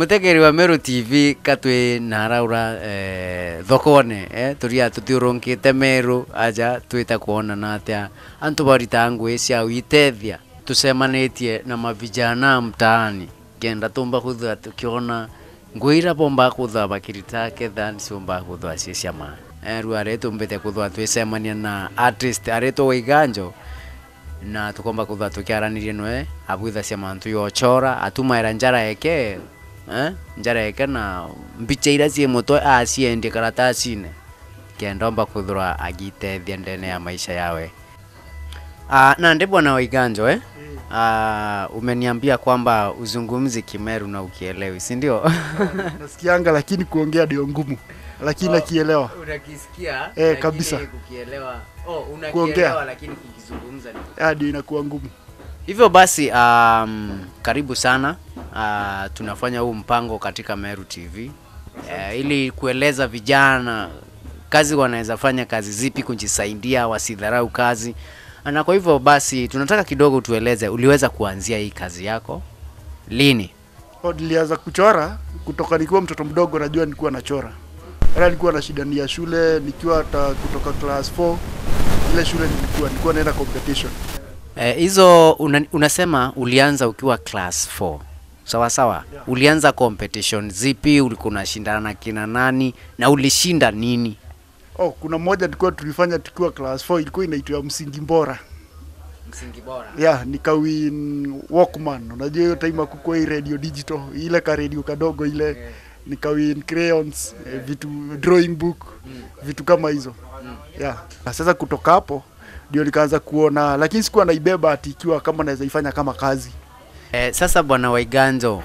Mutegeri wa Meru TV katwe naraura thokone turia tuthiurunkite Meru aja twita kuona na atia antu barita ngui cia witethia tucemanitie na mavijana mtaani kenda tumba kuthwa tukiona ngui ira bomba kuthwa bakirita ketha nicomba kuthwa cie cia ma ru aria tumbite kuthwa twicemania na artist aritwo Waiganjo na tukomba kuthwa tukiaranirie noe abwitha cia mantu yochora atumaira njara eke njara eke na mbicha ira cie mutwe aciendie karatasine kendomba kuthura agitethia ndene ya maisha yawe. Na ndi bwana Waiganjo umeniambia kwamba uzungumzi Kimeru na ukielewi, si ndio? Nasikianga lakini kuongea ndio ngumu, lakini nakielewa. Unakisikia kabisa. Kukielewa. Oh, unakielewa lakini kukizungumza ndio inakuwa ngumu. Hivyo basi karibu sana. Tunafanya huu mpango katika Meru TV ili kueleza vijana kazi wanaweza fanya kazi zipi kujisaidia, wasidharau kazi. Na kwa hivyo basi tunataka kidogo tueleze uliweza kuanzia hii kazi yako lini? Nilianza kuchora kutoka nikiwa mtoto mdogo, najua nilikuwa nachora. Hata nilikuwa na shida ya shule nikiwa hata kutoka class 4 ile shule nilikuwa naenda competition. Hizo unasema ulianza ukiwa class 4. Sawa sawa. Yeah. Ulianza competition zipi? Ulikuwa unashindana na kina nani na ulishinda nini? Oh, kuna moja tulikuwa tulifanya tukiwa class 4, ilikuwa inaitwa Msingi Bora. Msingi Bora. Yeah, nikawin Walkman. Unajua hiyo time hakukuwa hii radio digital, ile ka radio kadogo ile. Yeah. Nikawin crayons, yeah. Vitu drawing book, vitu kama hizo. Yeah. Sasa kutoka hapo ndio nikaanza kuona, lakini sikuwa naibeba ati ikiwa kama naweza ifanya kama kazi. Sasa bwana Waiganjo,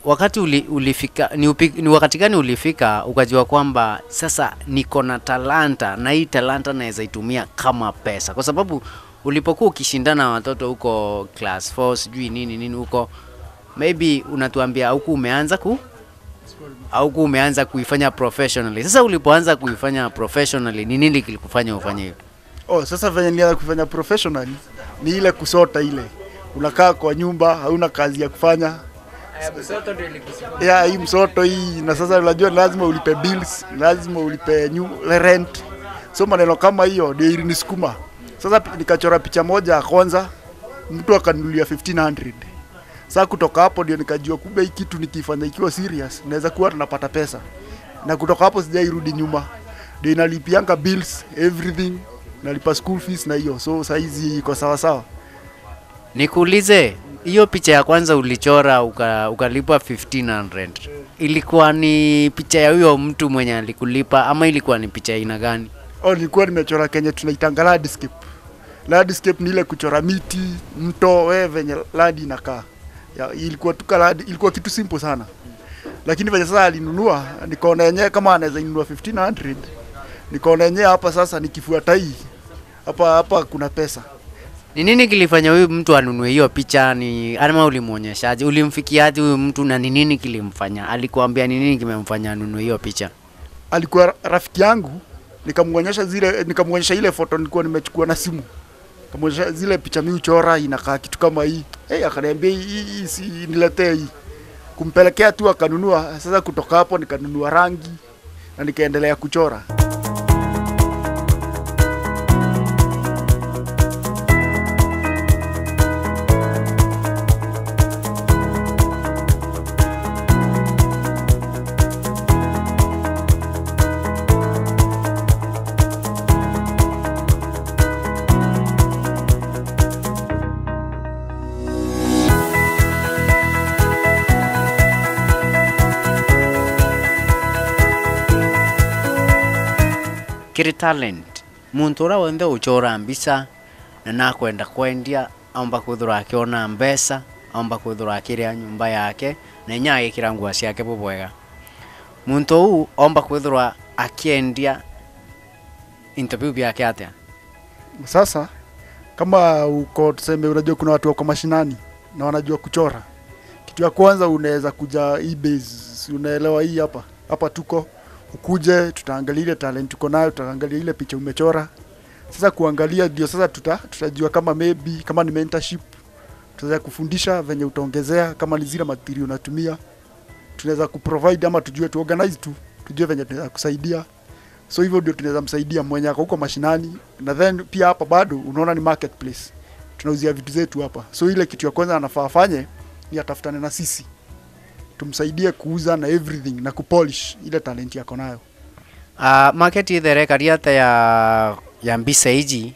wakati ulifika ni wakati gani ulifika ukajua kwamba sasa niko na talanta na hii talanta naweza itumia kama pesa? Kwa sababu ulipokuwa ukishindana watoto huko class 4 sijui nini nini huko, maybe unatuambia huku umeanza au umeanza kuifanya professionally. Sasa ulipoanza kuifanya professionally ni nini kilikufanya ufanye hiyo? Oh, sasa venye nilianza kufanya professionally ni ile kusota ile. Unakaa kwa nyumba, hauna kazi ya kufanya. Msoto ndio ilikusukuma. Yeah, hii msoto hii, na sasa unajua lazima ulipe bills, lazima ulipe rent. So maneno kama hiyo ndio ilinisukuma. Sasa nikachora picha moja ya kwanza, mtu akanunulia 1500. Sasa kutoka hapo ndio nikajua kumbe hii kitu nikifanya ikiwa serious naweza kuwa tunapata pesa. Na kutoka hapo sijairudi nyuma. Ndio inalipianga bills, everything, nalipa school fees na hiyo. So saizi iko sawa sawa. Nikuulize, hiyo picha ya kwanza ulichora ukalipwa 1500. Ilikuwa ni picha ya huyo mtu mwenye alikulipa ama ilikuwa ni picha aina gani? Oh, nilikuwa nimechora Kenya tunaitanga landscape. Landscape ni ile kuchora miti, mto, wewe venye land inakaa. Ya, ilikuwa ilikuwa kitu simple sana. Lakini venye sasa alinunua, nikaona yenyewe kama anaweza inunua 1500, nikaona yenyewe hapa sasa nikifuata hii hapa kuna pesa. Ni nini kilifanya huyu mtu anunue hiyo picha? Ni ama ulimuonyeshaje? Ulimfikiaje huyu mtu na ni nini kilimfanya? Alikuambia ni nini kimemfanya anunue hiyo picha? Alikuwa rafiki yangu, nikamuonyesha ile photo nilikuwa nimechukua na simu. Nikamuonyesha zile picha mimi uchora inakaa kitu kama hii. Eh, akaniambia hii si niletee hii. Kumpelekea tu akanunua. Sasa kutoka hapo nikanunua rangi na nikaendelea kuchora. Kiri talent muntu uria wenthe uchora mbica na nakwenda kwendia amba kwithirwa akiona mbeca, amba kwithirwa akiria nyumba yake na inya agikira nguo ciake bubwega. Muntu uu omba kwithirwa akiendia interview yake atia? Sasa kama uko tuseme, unajua kuna watu wako mashinani na wanajua kuchora. Kitu ya kwanza unaweza kuja eBay, unaelewa hii hapa. Hapa tuko ukuje, tutaangalia ile talent uko nayo, tutaangalia ile picha umechora. Sasa kuangalia ndio sasa tutajua kama maybe kama ni mentorship Tunaweza kufundisha venye utaongezea kama ni zile material unatumia. Tunaweza kuprovide ama tujue tu organize tu, tujue venye tunaweza kusaidia. So hivyo ndio tunaweza msaidia mwenye ako huko mashinani. Na then pia hapa bado unaona ni marketplace. Tunauzia vitu zetu hapa. So ile kitu ya kwanza anafaa afanye ni atafutane na sisi. Tumsaidie kuuza na everything na kupolish ile talent yako nayo. Market itherekaria ata ya mbisa iji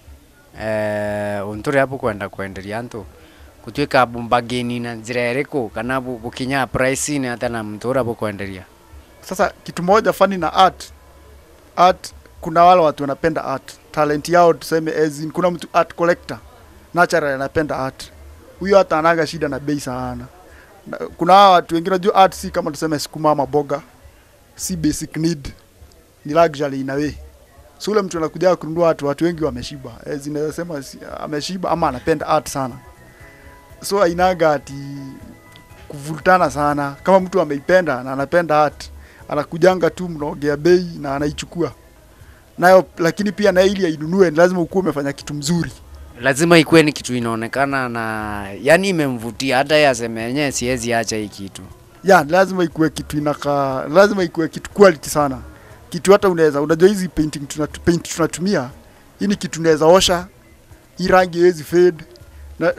unturi hapo kwenda kwenderia antu kutuika bumbageni na njira iriku kana bukinya price ni ata na mtu uria bukwenderia. Sasa kitu moja funny na art kuna wale watu wanapenda art, talent yao tuseme as in, kuna mtu art collector natural anapenda art, huyo hata anaga shida na bei sana. Kuna watu wengine unajua art si kama tuseme sukuma ama boga, si basic need, ni luxury in a way. So ule mtu anakuja kununua art, watu wengi wameshiba, as in naweza sema ameshiba ama anapenda art sana. So hainaga ati kuvurutana sana. Kama mtu ameipenda na anapenda art, anakujanga tu mnaongea bei na anaichukua nayo. Lakini pia na ili ainunue lazima ukuwe umefanya kitu mzuri. Lazima ikuwe ni kitu inaonekana na yani imemvutia, hata yeye aseme yenyewe siwezi acha hii kitu. Ya, lazima ikuwe kitu inakaa, lazima ikuwe kitu quality sana. Kitu hata unaweza, unajua hizi painting paint tunatumia, hii ni kitu unaweza osha, hii rangi haiwezi fade.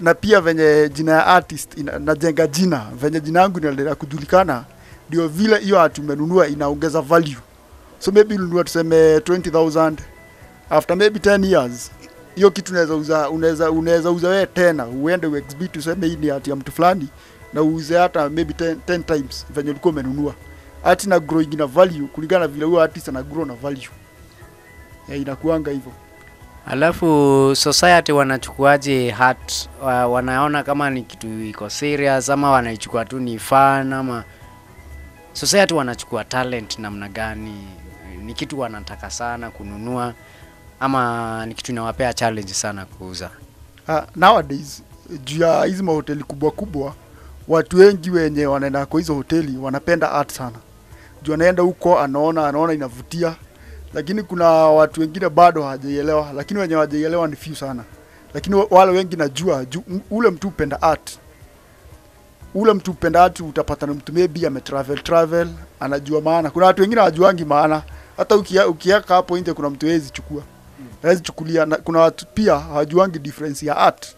Na pia venye jina ya artist najenga jina, venye jina yangu inaendelea kujulikana, ndio vile hiyo art umenunua inaongeza value. So maybe ulinunua tuseme 20,000, after maybe 10 years hiyo kitu unaweza uza wewe tena, uende uexhibit useme hii ni art ya mtu fulani, na uuze hata maybe 10 times venye ulikuwa umenunua. Art ina growing na value kulingana na vile huyo artist ana grow na value. Ya, inakuanga hivyo. Alafu society wanachukuaje art? Wanaona kama ni kitu iko serious ama wanaichukua tu ni fun, ama society wanachukua talent namna gani? Ni kitu wanataka sana kununua ama ni kitu inawapea challenge sana kuuza? Nowadays juu ya hizi mahoteli kubwa kubwa, watu wengi wenye wanaenda kwa hizo hoteli wanapenda art sana. Juu anaenda huko anaona inavutia. Lakini kuna watu wengine bado hawajaielewa, lakini wenye hawajaielewa ni few sana. Lakini wale wengi najua juu ule mtu upenda art. Ule mtu upenda art utapata na mtu maybe ame travel, anajua maana. Kuna watu wengine hawajuangi maana. Hata ukiweka hapo nje kuna mtu hawezi chukua. Hawezi chukulia. Na kuna watu pia hawajuangi difference ya art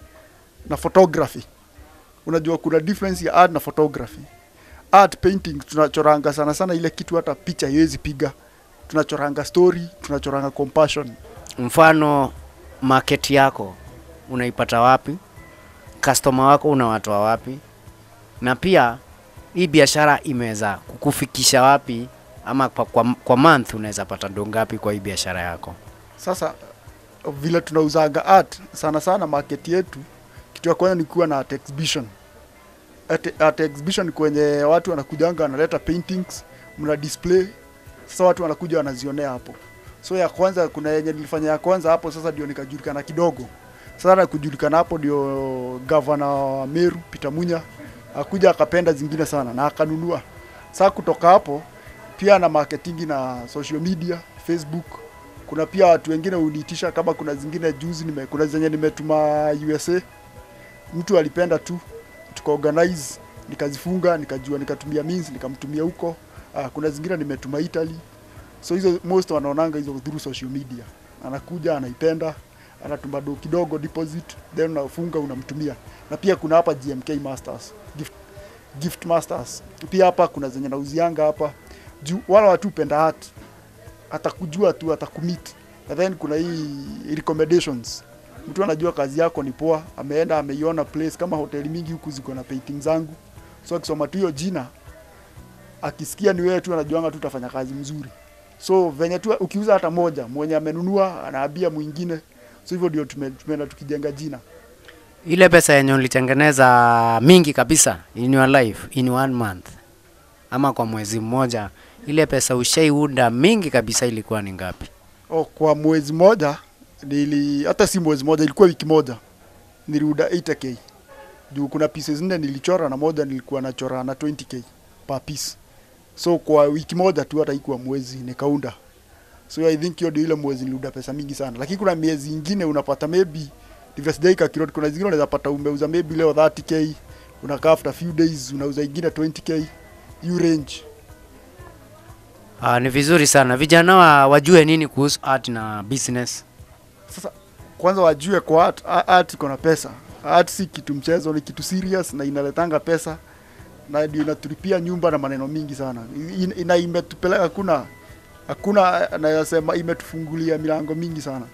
na photography. Unajua kuna difference ya art na photography. Art painting tunachoranga sana sana ile kitu hata picha haiwezi piga. Tunachoranga story, tunachoranga compassion. Mfano market yako unaipata wapi? Customer wako unawatoa wapi? Na pia hii biashara imeweza kukufikisha wapi? Ama kwa month unaweza pata do ngapi kwa hii biashara yako? Sasa vile tunauzaga art sana sana market yetu, kitu ya kwanza ni kuwa na art exhibition. Art exhibition kwenye watu wanakujanga wanaleta paintings, mna display. Sasa watu wanakuja wanazionea hapo. So ya kwanza kuna yenye nilifanya ya kwanza hapo, sasa ndio nikajulikana kidogo. Sasa na kujulikana hapo ndio governor wa Meru Peter Munya akuja akapenda zingine sana na akanunua. Sasa kutoka hapo pia na marketing na social media, Facebook. Kuna pia watu wengine uniitisha kama kuna zingine juzi kuna zenye nimetuma USA. Mtu alipenda tu, tukaorganize, nikazifunga, nikajua nikatumia means, nikamtumia huko. Kuna zingine nimetuma Italy. So hizo most wanaonanga hizo through social media. Anakuja anaipenda, anatuma do kidogo deposit, then unafunga unamtumia. Na pia kuna hapa GMK Masters, Gift Masters. Pia hapa kuna zenye nauzianga hapa. Juu wala watu hupenda art, atakujua tu, atakumit. And then kuna hii recommendations. Mtu anajua kazi yako ni poa, ameenda ameiona place kama hoteli mingi huku ziko na painting zangu. So akisoma tu hiyo jina, akisikia ni wewe tu anajuanga tu utafanya kazi mzuri. So venye tu ukiuza hata moja, mwenye amenunua anaambia mwingine. So hivyo ndio tumeenda tukijenga jina. Ile pesa yenye ulitengeneza mingi kabisa in your life in 1 month ama kwa mwezi mmoja, ile pesa ushaiunda mingi kabisa ilikuwa ni ngapi? Kwa mwezi mmoja hata si mwezi mmoja, ilikuwa wiki moja. Niliuda 8k. Juu kuna pieces nne nilichora na moja nilikuwa nachora na 20k per piece. So kwa wiki moja tu, hata haikuwa mwezi, nikaunda. So I think hiyo ndio ile mwezi niliuda pesa mingi sana. Lakini kuna miezi ingine unapata maybe Ndivyo sijai calculate. Kuna zingine unaweza pata umeuza maybe leo 30k, unakaa after few days unauza ingine 20k, you range. Ni vizuri sana vijana wajue nini kuhusu art na business. Sasa kwanza wajue kwa art iko na pesa. Art si kitu mchezo, ni kitu serious na inaletanga pesa na ndio inatulipia nyumba na maneno mingi sana. Ina imetupeleka, hakuna naweza imetufungulia milango mingi sana.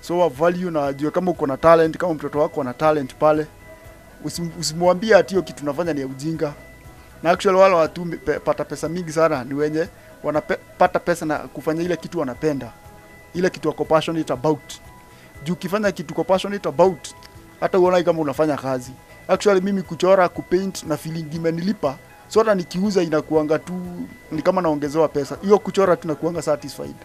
So wa value na wajue kama uko na talent, kama mtoto wako ana talent pale, usimwambie ati hiyo kitu unafanya ni ya ujinga. Na actually wale watu pata pesa mingi sana ni wenye wanapata pesa na kufanya ile kitu wanapenda, ile kitu wako passionate about. Juu ukifanya kitu uko passionate about, hata uone kama unafanya kazi. Actually mimi kuchora, kupaint na feeling imenilipa, so hata nikiuza inakuanga tu ni kama naongezewa pesa. Hiyo kuchora tu nakuanga satisfied.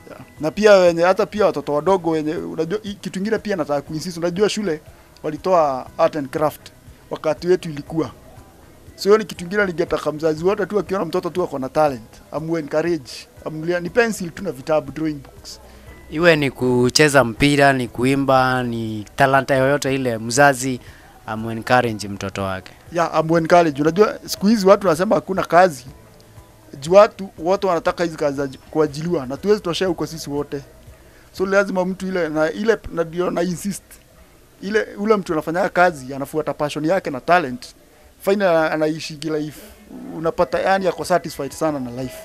Yeah. Na pia wenye hata pia watoto wadogo wenye unajua kitu kingine pia nataka kuinsist, unajua shule walitoa art and craft wakati wetu ilikuwa. So hiyo ni kitu kingine ningetaka mzazi wote tu akiona mtoto tu ako na talent, amu encourage, amnunulie ni pencil tu na vitabu, drawing books. Iwe ni kucheza mpira, ni kuimba, ni talanta yoyote ile, mzazi amu encourage mtoto wake. Yeah, amu encourage. Unajua siku hizi watu wanasema hakuna kazi. Juu watu wote wanataka hizi kazi za kuajiliwa na tuwezi toshea huko sisi wote. So lazima mtu ile na ile na ndio na insist. Ile ule mtu anafanya kazi anafuata passion yake na talent. Finally anaishi life. Unapata yani ako satisfied sana na life.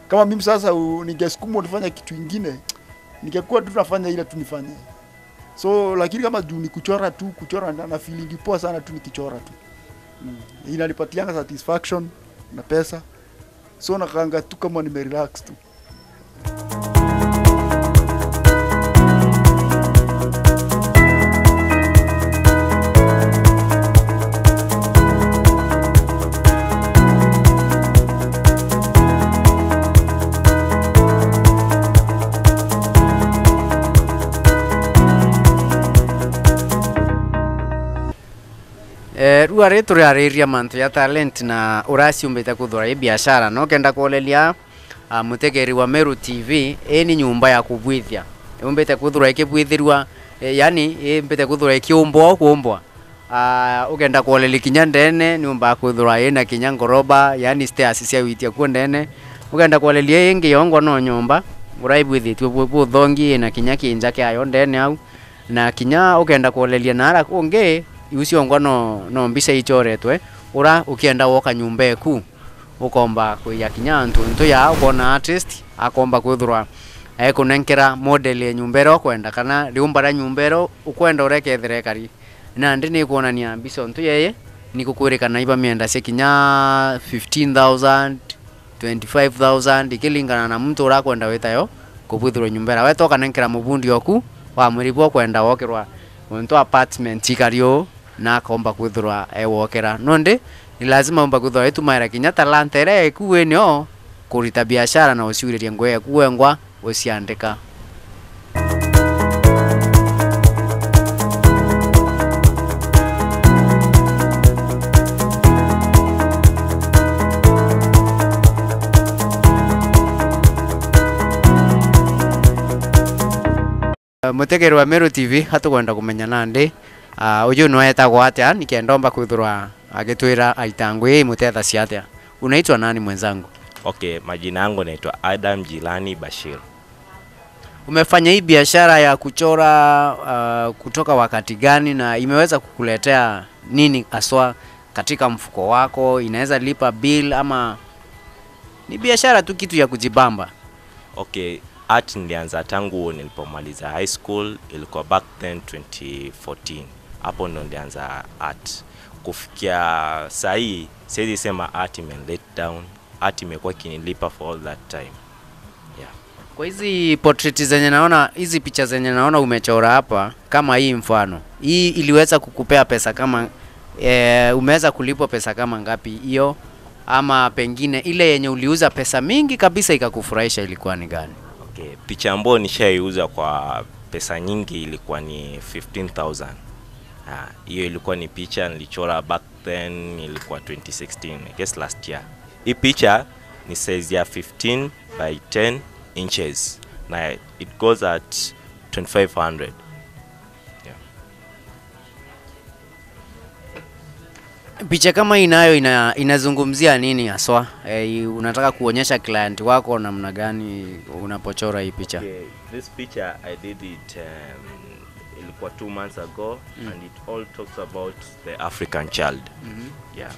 Kama mimi sasa ningesukumwa nifanye kitu kingine, ningekuwa tu nafanya ile tu nifanye. So lakini kama juu ni kuchora tu, kuchora na feeling poa sana tu nikichora tu. Inanipatianga satisfaction na pesa. So nakaanga tu kama nime relax tu. Rua retu rĩarĩria mantu ya talent na ũraciumbĩte kuthura i biashara no kenda kuolelia mutegeri wa Meru TV ni nyumba ya kubwithia umbite kuthura ikibwithirwa yani imbite kuthura ikiumbwa kuumbwa ukenda kuolelia kinya ndene nyumba ya kuthura ina kinya ngoroba yani stairs cia witia kuo ndene ukenda kuolelia ingi yongwa no nyumba uraibwithitwe buthongi ina kinya kinja kiayo ndene au na kinya ukenda kuolelia nara kungi ucio ngwa no mbica ichoretwe ura ukienda woka nyumba eku ukomba kuiya kinya ntu ya ukona artist akomba kwithirwa ekunenkera model ya nyumba ira ukwenda kana riumba ria nyumba ira ukwenda urekethire kari na ndi ni kuonania mbica ntu yeye ni kukwirikana iba mienda cia kinya 15,000 25,000 ikilingana na mtu urakwenda witayo kubwithirwa nyumba ira wetoka nenkera mubundi oku wa mwiribu ukwenda wokirwa muntu apartment ikario na komba kwithirwa ewokera nonde ni lazima umba kwithirwa itumaira kinya talanta ira ekuwe nio kurita biashara na uciuririe ngwe ekuwe ngwa uciandika. Mutegeri wa Meru TV hatukwenda kumenya nandi uyu no etagwo atia nikendomba kwithirwa agitwira aitangwi mutetha cia atia. Unaitwa nani mwenzangu? Okay, majina yangu naitwa Adam Jilani Bashir. Umefanya hii biashara ya kuchora kutoka wakati gani na imeweza kukuletea nini haswa katika mfuko wako? Inaweza lipa bill ama ni biashara tu kitu ya kujibamba? Okay, art nilianza tangu nilipomaliza high school, ilikuwa back then 2014. Hapo ndo nilianza art. Kufikia saa hii siwezi sema art ime let down. Art imekuwa ikinilipa for all that time. Yeah. Kwa hizi portrait zenye naona, hizi picha zenye naona umechora hapa, kama hii mfano, hii iliweza kukupea pesa kama umeweza kulipwa pesa kama ngapi hiyo, ama pengine ile yenye uliuza pesa mingi kabisa ikakufurahisha ilikuwa ni gani? Okay, picha ambayo nishaiuza kwa pesa nyingi ilikuwa ni 15,000. Hiyo ilikuwa ni picha nilichora back then, ilikuwa 2016, I guess last year. Hii picha ni size ya 15 by 10 inches na it goes at 2500. Yeah. Picha kama inayo inazungumzia nini haswa? Unataka kuonyesha client wako namna gani unapochora hii picha? Okay, this picture I did it ilikuwa 2 months ago and it all talks about the African child. Yeah.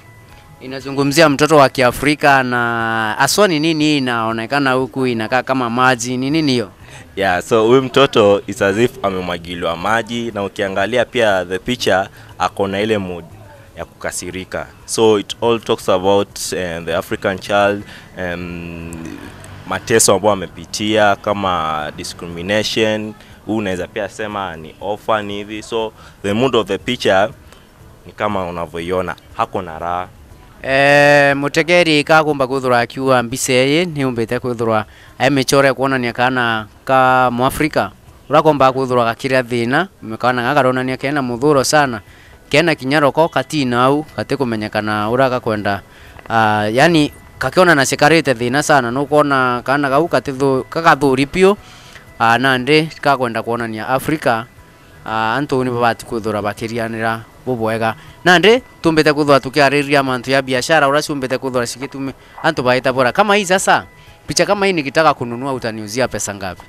Inazungumzia mtoto wa Kiafrika na haswa ni nini inaonekana huku inakaa kama maji, ni nini hiyo? Yeah, so huyu mtoto is as if amemwagiliwa maji, na ukiangalia pia the picture ako na ile mood ya kukasirika. So it all talks about the African child, mateso ambayo amepitia kama discrimination, huu unaweza pia sema ni orphan hivi. So the mood of the picture ni kama unavyoiona, hako na raha. Mutegeri kakumba kwithirwa akiuga mbica iyi niumbite kwithirwa emichore kuonania kana ka Mwafrika urakomba kwithirwa gakiria thina kana gakaronania kena muthuro sana kena kinyaroko katina au gatikumenyekana uria gakwenda, yani kakiona na cikarite thina sana nukona kana gau kagathuri piu, nandi kakwenda kuonania Afrika, antu ni babati kwithirwa bakirianira bubwega nandi tumbite kwithirwa tukiariria mantu ya biashara uria ciumbite kwithirwa cigitume antu baita bora kama hii. Sasa picha kama hii nikitaka kununua utaniuzia pesa ngapi?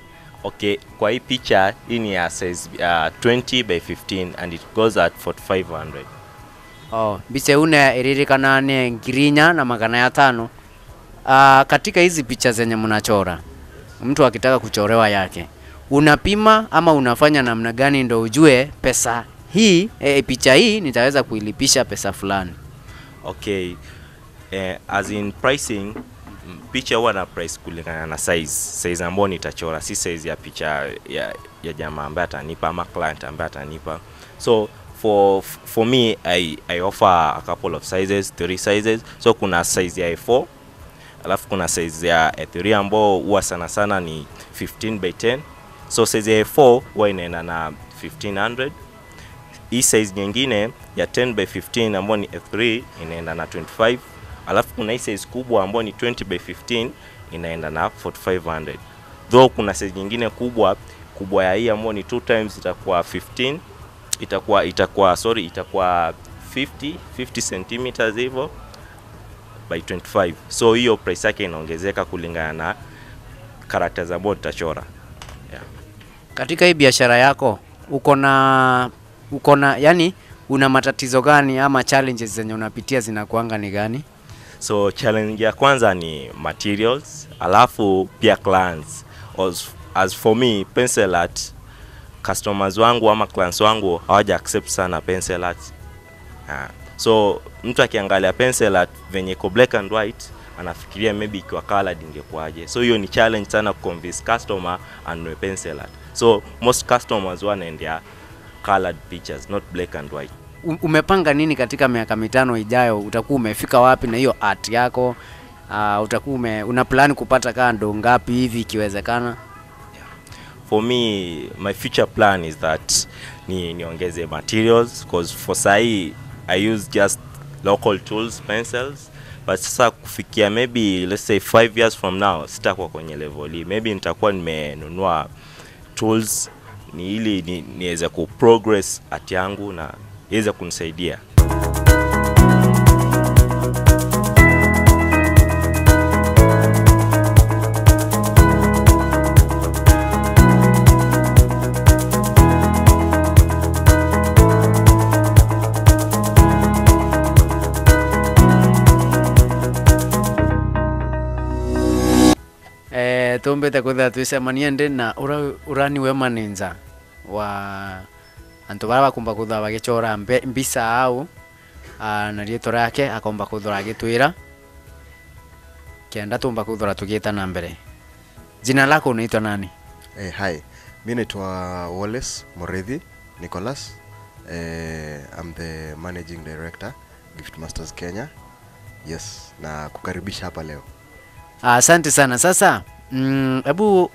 Okay, kwa hii picha hii ni ya size 20 by 15 and it goes at 4500. Oh, mbica une iririkana ni 4500. Katika hizi picha zenye mnachora, mtu akitaka kuchorewa yake, unapima ama unafanya namna gani ndo ujue pesa hii, picha hii nitaweza kuilipisha pesa fulani? Okay, as in pricing, picha huwa na price kulingana na size ambayo nitachora, si size ya picha ya jamaa ambaye atanipa ama client ambaye atanipa. So for me I offer a couple of sizes, 3 sizes. So kuna size ya A4, alafu kuna size ya A3 ambao huwa sana sana ni 15 by 10. So size ya A4 huwa inaenda na 1500. Hii size nyingine ya 10 by 15 ambayo ni A3 inaenda na 25. Alafu kuna hii size kubwa ambayo ni 20 by 15 inaenda na 4500. Though kuna size nyingine kubwa ya hii ambayo ni 2 times itakuwa 15, itakuwa 50 centimeters hivyo by 25. So hiyo price yake inaongezeka kulingana na characters ambazo nitachora. Yeah. Katika hii biashara yako uko na yani una matatizo gani ama challenges zenye unapitia zinakuanga ni gani? So challenge ya kwanza ni materials, alafu pia clients. As for me, pencil art, customers wangu ama clients wangu hawaja accept sana pencil art. So mtu akiangalia pencil art venye iko black and white anafikiria maybe ikiwa colored ingekuwaje. So hiyo ni challenge sana kuconvince customer anunue pencil art. So most customers wanaendea colored pictures, not black and white. Umepanga nini katika miaka 5 ijayo? Utakuwa umefika wapi na hiyo art yako? Utakuwa una plan kupata kando ngapi hivi ikiwezekana? Yeah. For me, my future plan is that niongeze materials, because for sahi I use just local tools, pencils. But sasa kufikia maybe let's say 5 years from now sitakuwa kwenye level hii. Maybe nitakuwa nimenunua tools ni ili niweze ku progress art yangu na iweze kunisaidia. Tumbete kwithira twicemania ndi na ura niwe manager wa antu baria bakumba kwithira bagichora mbica au, na rietwa riake akomba kwithira agitwira kenda tumba kwithira tugiitana mbere. Jina lako unaitwa nani? Hi, mimi naitwa Wallace Mureithi Nicholas. I'm the managing director Gift Masters Kenya. Yes, na kukaribisha hapa leo. Asante sana. Sasa hebu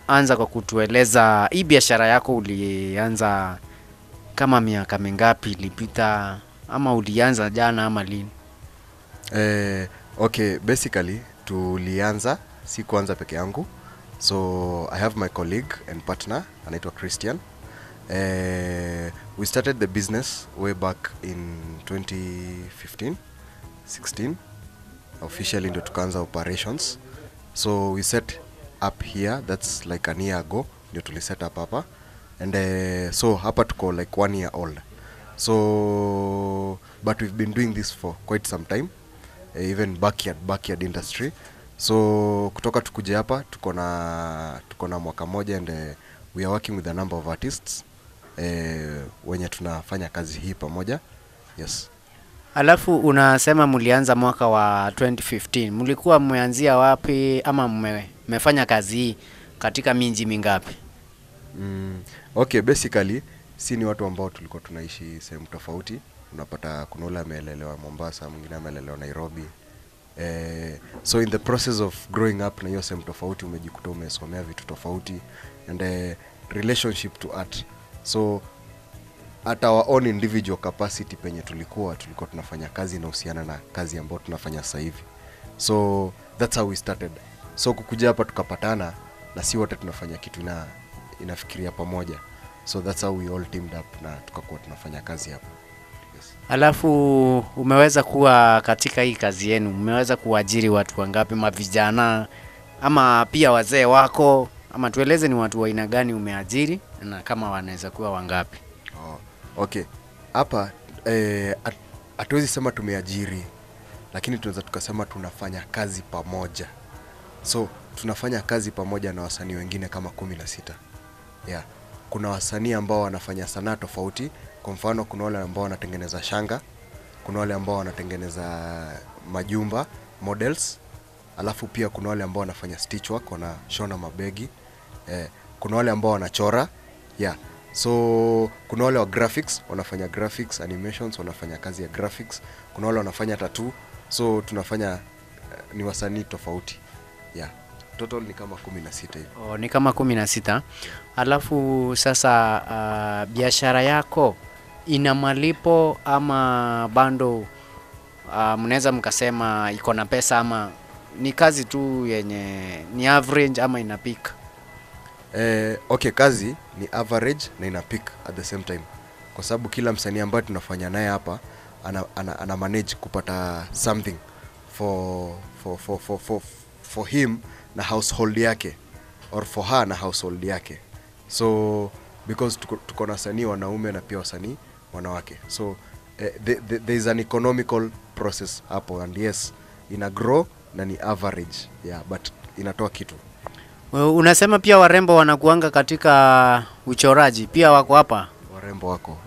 anza kwa kutueleza hii biashara yako ulianza kama miaka mingapi ilipita, ama ulianza jana ama lini? Okay, basically tulianza, si kuanza peke yangu. So I have my colleague and partner anaitwa Christian. We started the business way back in 2015 16 officially ndio tukaanza operations. So we set up here, that's like an year ago ndio tuli set up hapa, and so hapa tuko like 1 year old. So but we've been doing this for quite some time, even backyard industry. So kutoka tukuje hapa tuko na mwaka moja, and we are working with a number of artists wenye tunafanya kazi hii pamoja. Yes. Alafu unasema mlianza mwaka wa 2015. Mlikuwa mmeanzia wapi ama mmefanya kazi hii katika minji mingapi? Okay, basically si ni watu ambao tulikuwa tunaishi sehemu tofauti. Unapata kuna ule ameelelewa Mombasa, mwingine ameelelewa Nairobi. So in the process of growing up na hiyo sehemu tofauti umejikuta umesomea vitu tofauti, and relationship to art. So at our own individual capacity penye tulikuwa tunafanya kazi inahusiana na kazi ambayo tunafanya sasa hivi. So that's how we started. So kukuja hapa tukapatana na si wote tunafanya kitu inafikiria pamoja. So that's how we all teamed up na tukakuwa tunafanya kazi hapa. Yes. Alafu umeweza kuwa katika hii kazi yenu, umeweza kuajiri watu wangapi, mavijana ama pia wazee wako, ama tueleze ni watu wa aina gani umeajiri na kama wanaweza kuwa wangapi? Oh, okay. Hapa hatuwezi sema tumeajiri, lakini tunaweza tukasema tunafanya kazi pamoja. So tunafanya kazi pamoja na wasanii wengine kama 16. Yeah. Kuna wasanii ambao wanafanya sanaa tofauti. Kwa mfano kuna wale ambao wanatengeneza shanga, kuna wale ambao wanatengeneza majumba, models, alafu pia kuna wale ambao wanafanya stitch work, wanashona mabegi. Kuna wale ambao wanachora. Yeah. So kuna wale wa graphics, wanafanya graphics, animations, wanafanya kazi ya graphics. Kuna wale wanafanya tattoo. So tunafanya ni wasanii tofauti. Yeah. Total ni kama 16 hivi. Oh, ni kama 16. Alafu sasa biashara yako ina malipo ama bando mnaweza mkasema iko na pesa, ama ni kazi tu yenye ni average ama ina peak? Okay, kazi ni average na ina peak at the same time. Kwa sababu kila msanii ambaye tunafanya naye hapa ana manage kupata something for him na household yake, or for her na household yake. So because tuko na wasanii wanaume na pia wasanii wanawake, so there is an economical process hapo, and yes ina grow na ni average, yeah, but inatoa kitu. Unasema pia warembo wanakuanga katika uchoraji, pia wako hapa?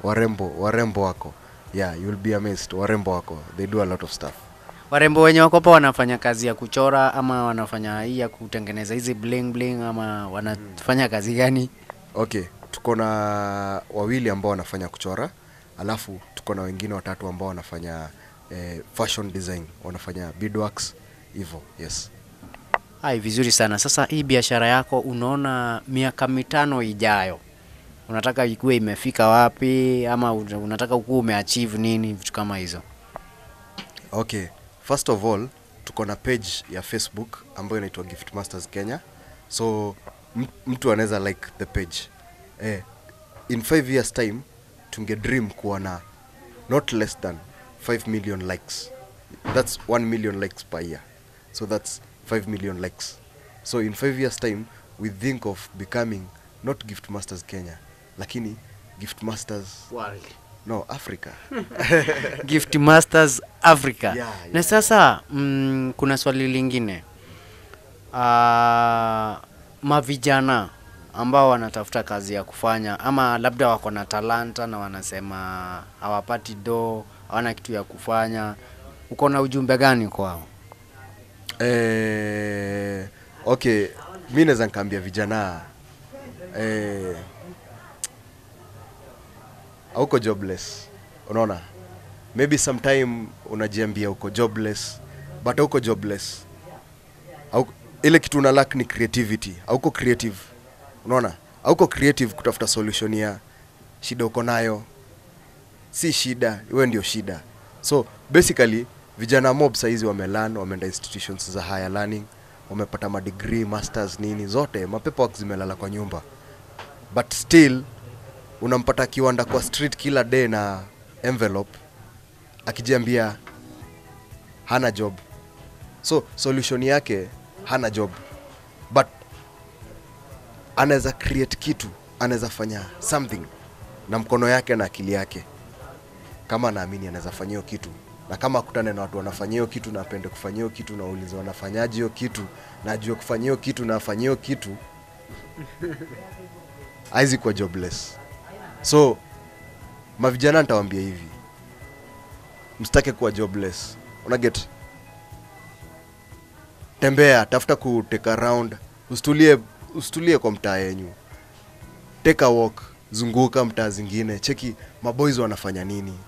Warembo wako. Yeah, you'll be amazed. Warembo wako, they do a lot of stuff. Warembo wenye wako hapa wanafanya kazi ya kuchora ama wanafanya hii ya kutengeneza hizi bling bling, ama wanafanya kazi gani? Okay, tuko na wawili ambao wanafanya kuchora, alafu tuko na wengine watatu ambao wanafanya fashion design, wanafanya beadworks hivyo. Yes. Hai, vizuri sana. Sasa hii biashara yako unaona miaka 5 ijayo unataka ikuwe imefika wapi, ama unataka ukuwe umeachieve nini, vitu kama hizo? Okay, first of all tuko na page ya Facebook ambayo inaitwa Gift Masters Kenya. So mtu anaweza like the page. In 5 years time tunge dream kuwa na not less than 5 million likes. That's 1 million likes per year. So that's 5 million likes. So in 5 years time we think of becoming not Gift Masters Kenya, lakini Gift Masters World. No, Africa. Gift Masters Africa. Yeah, yeah. Na sasa kuna swali lingine. Mavijana ambao wanatafuta kazi ya kufanya, ama labda wako na talanta na wanasema hawapati do, hawana kitu ya kufanya, uko na ujumbe gani kwao? Okay, mimi naweza nikaambia vijana hauko jobless. Unaona? Maybe sometime unajiambia uko jobless, but hauko jobless. Ile kitu una lack ni creativity. Hauko creative. Unaona? Hauko creative kutafuta solution ya shida uko nayo. Si shida, wewe ndio shida. So basically vijana mob saizi wamelearn, wameenda institutions za higher learning, wamepata ma degree, masters nini zote, mapepo zimelala kwa nyumba. But still Unampata kiwanda kwa street kila day na envelope akijiambia hana job. So solution yake hana job, but anaweza create kitu, anaweza fanya something na mkono yake na akili yake. Kama anaamini anaweza fanya hiyo kitu, na kama akutane na watu wanafanya hiyo kitu na apende kufanya hiyo kitu na uulize wanafanyaje hiyo kitu na ajue kufanya hiyo kitu na afanye hiyo kitu, haizi kuwa jobless. So mavijana nitawaambia hivi, msitake kuwa jobless. Una get? Tembea, tafuta ku take a round, usitulie kwa mtaa yenyu. Take a walk, zunguka mtaa zingine, cheki maboys wanafanya nini,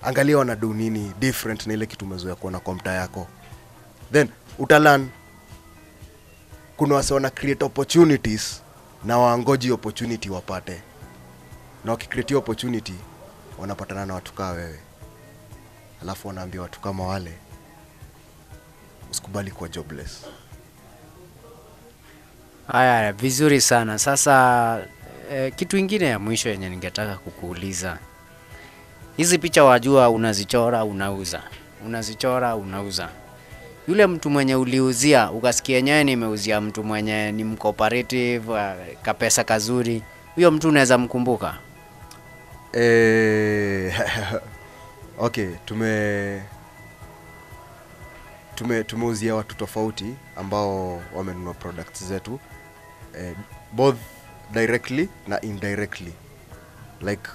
angalia wanadu nini different na ile kitu umezoea kuona kwa mtaa yako. Then utalearn kuna wase wana create opportunities na waangoji opportunity wapate, na wakicreate opportunity wanapatana na watu kama wewe, alafu wanaambia watu kama wale usikubali kuwa jobless. Haya, vizuri sana. Sasa kitu ingine ya mwisho yenye ningetaka kukuuliza, hizi picha wajua unazichora unauza, unazichora unauza. Yule mtu mwenye uliuzia ukasikia yenyewe nimeuzia mtu mwenye ni mcooperative, kapesa kazuri, huyo mtu unaweza mkumbuka? Okay, tumeuzia watu tofauti ambao wamenunua products zetu, both directly na indirectly. Like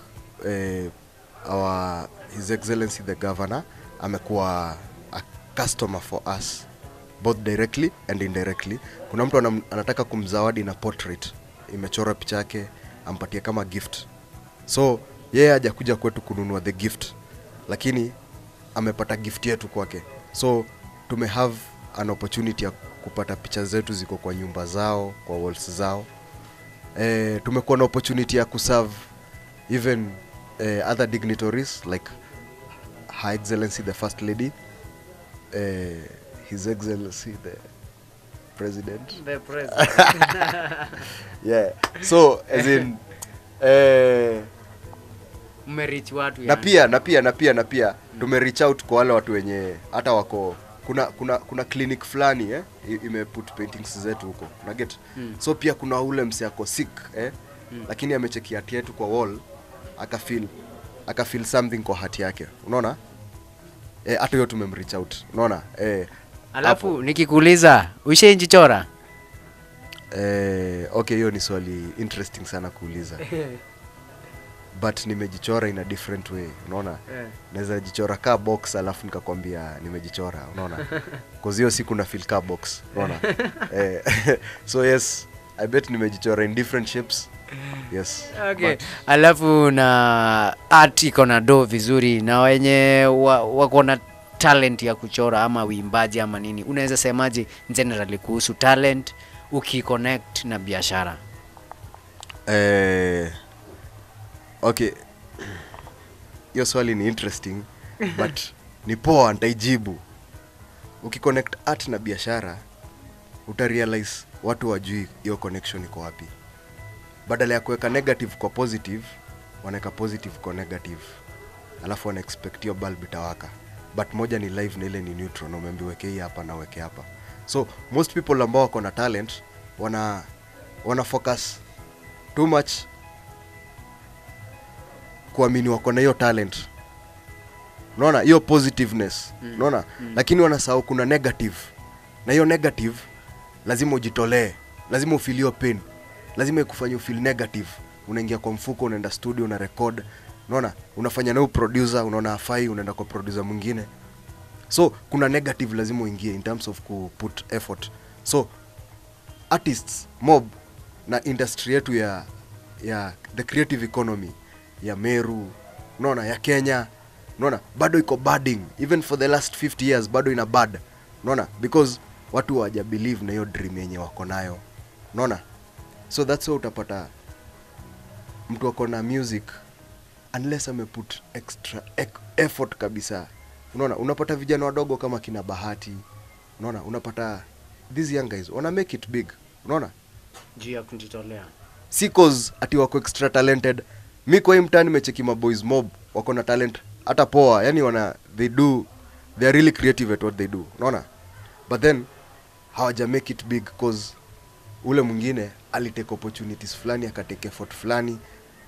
our His Excellency the Governor amekuwa a customer for us both directly and indirectly. Kuna mtu anataka kumzawadi na portrait, imechora picha yake ampatie kama gift. So yeye hajakuja kwetu kununua the gift, lakini amepata gift yetu kwake. So tume have an opportunity ya kupata picha zetu ziko kwa nyumba zao, kwa walls zao. Tumekuwa na opportunity ya kuserve even other dignitaries like Her Excellency the First Lady, His Excellency the President. The President. Yeah. So as in mmereach watu na pia tume reach out kwa wale watu wenye hata wako kuna clinic fulani imeput paintings zetu huko. Una get? So pia kuna ule mse ako sick lakini amecheki art yetu kwa wall, akafeel something kwa heart yake. Unaona? Hata hiyo tumemreach out. Unaona? Alafu nikikuuliza, ushajichora? Okay, hiyo ni swali interesting sana kuuliza. But nimejichora in a different way, unaona? Naweza jichora ka box alafu nikakwambia nimejichora, unaona? Cause hiyo siku na feel ka box, unaona? So yes, I bet nimejichora in different shapes. Yes. Okay. But alafu na art iko na do vizuri, na wenye wako na talent ya kuchora ama uimbaji ama nini, unaweza semaje generally kuhusu talent ukiconnect na biashara? Okay, hiyo swali ni interesting but ni poa, nitaijibu. Ukiconnect art na biashara utarealize watu wajui hiyo connection iko wapi. Badala ya kuweka negative kwa positive, wanaweka positive kwa negative, alafu wana expect hiyo bulb itawaka. But moja ni live na ile ni neutral, na umeambiwa weke hii hapa na weke hapa. So most people ambao wako na talent wana focus too much kuamini wako na hiyo talent, unaona, hiyo positiveness, unaona? Lakini wanasahau kuna negative, na hiyo negative lazima ujitolee, lazima ufeel hiyo pain, lazima ikufanye ufeel negative. Unaingia kwa mfuko, unaenda studio, una record, unaona, unafanya na producer, unaona hafai, unaenda kwa producer mwingine. So kuna negative lazima uingie in terms of ku put effort. So artists mob na industry yetu ya the creative economy ya Meru, unaona, ya Kenya, unaona, bado iko budding. Even for the last 50 years bado ina bud, unaona, because watu hawaja believe na hiyo dream yenye wako nayo, unaona. So that's why utapata mtu ako na music unless ameput extra effort kabisa, unaona. Unapata vijana wadogo kama kina Bahati, unaona, unapata these young guys wana make it big, unaona, juu ya kujitolea. Si cause ati wako extra talented, Mi kwa hii mtaa nimecheki maboys mob wako na talent hata poa, yani wana they do, they are really creative at what they do, unaona? But then hawaja make it big cause ule mwingine alitake opportunities fulani, akatake effort fulani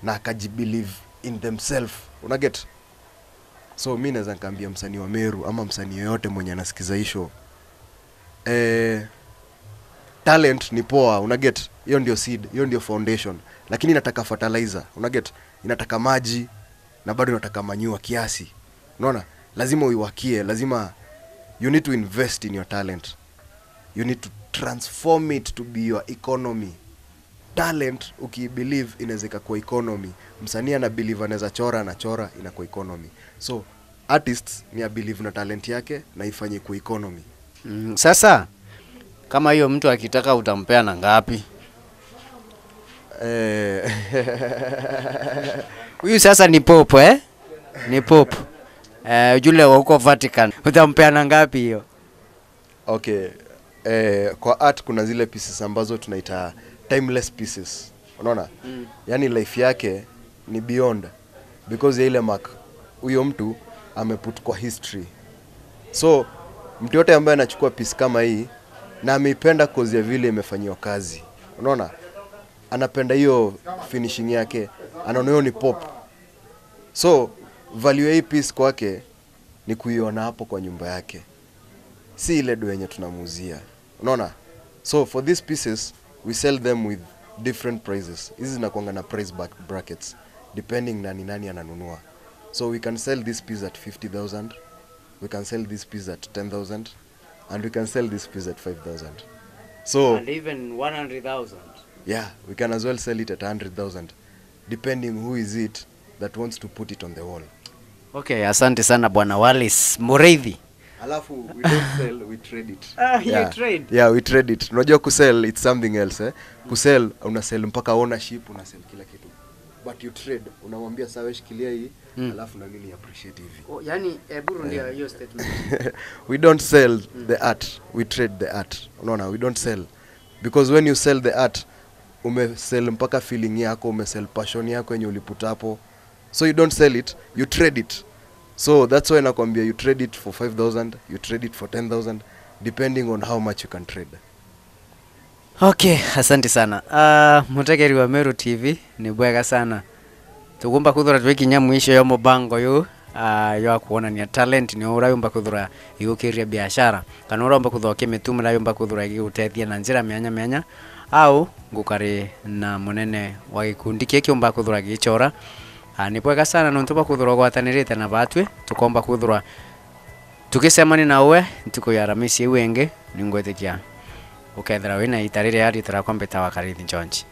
na akajibelieve in themselves, unaget? So mi naweza nikaambia msanii wa Meru ama msanii yoyote mwenye anasikiza hii show, talent ni poa, unaget? Hiyo ndio seed, hiyo ndio foundation, lakini inataka fertilizer, unaget? Inataka maji na bado inataka manyua kiasi, unaona? Lazima uiwakie, lazima you need to invest in your talent, you need to transform it to be your economy. Talent ukibelieve inaweza ikakuwa economy. Msanii ana believe anaweza chora, anachora, inakuwa economy. So artists ni a believe na talent yake na ifanye kuwa economy. Sasa kama hiyo mtu akitaka utampea na ngapi? Huyu sasa ni pope, Ni pope. Yule wa huko Vatican. Utampea na ngapi hiyo? Okay. Kwa art kuna zile pieces ambazo tunaita timeless pieces. Unaona? Yani life yake ni beyond because ya ile mark huyo mtu ameput kwa history. So mtu yote ambaye anachukua piece kama hii na ameipenda cause ya vile imefanyiwa kazi, unaona? Anapenda hiyo finishing yake, anaona hiyo ni pop. So value ya hii piece kwake ni kuiona hapo kwa nyumba yake, si ile do yenye tunamuuzia, unaona? So for these pieces we sell them with different prices. Hizi zinakuanga na price brackets depending nani nani ananunua. So we can sell this piece at 50,000, we can sell this piece at 10,000, and we can sell this piece at 5,000. So and even 100,000. Yeah, we can as well sell it at 100,000 depending who is it that wants to put it on the wall. Okay, asante sana Bwana Wallace Mureithi. Alafu we don't sell, we trade it. You trade? Yeah, we trade it. Unajua kusell it's something else, Kusell unasell mpaka ownership, unasell kila kitu. But you trade, unamwambia sawa shikilia hii, alafu na mimi appreciate hivi. Oh, yani hebu rudia hiyo statement. We don't sell the art, we trade the art. Unaona, we don't sell. Because when you sell the art, umesell mpaka feeling yako, umesell passion yako yenye uliputa hapo. So you don't sell it, you trade it. So that's why nakwambia you trade it for 5,000, you trade it for 10,000 depending on how much you can trade. Okay, asante sana. Mutegeri wa Meru TV ni bwega sana. Tugomba kuthura twikinya mwisho yo mubango yu yo kuona ni talent ni urayumba kuthura igukiria biashara kana uromba kuthokia mitumira yumba kuthura igutethia na njira mianya mianya au ngukari na munene wa gikundi giki umba kuthura gichora. Ni bwega sana nontu bakuthura gwatanirite na batwe tukomba kuthura tukicemania nawe ntuku ya Aramisi iu ingi ningwitikia ukethira wina itarire ya rita rakwa mbita wa Karithi Njonji.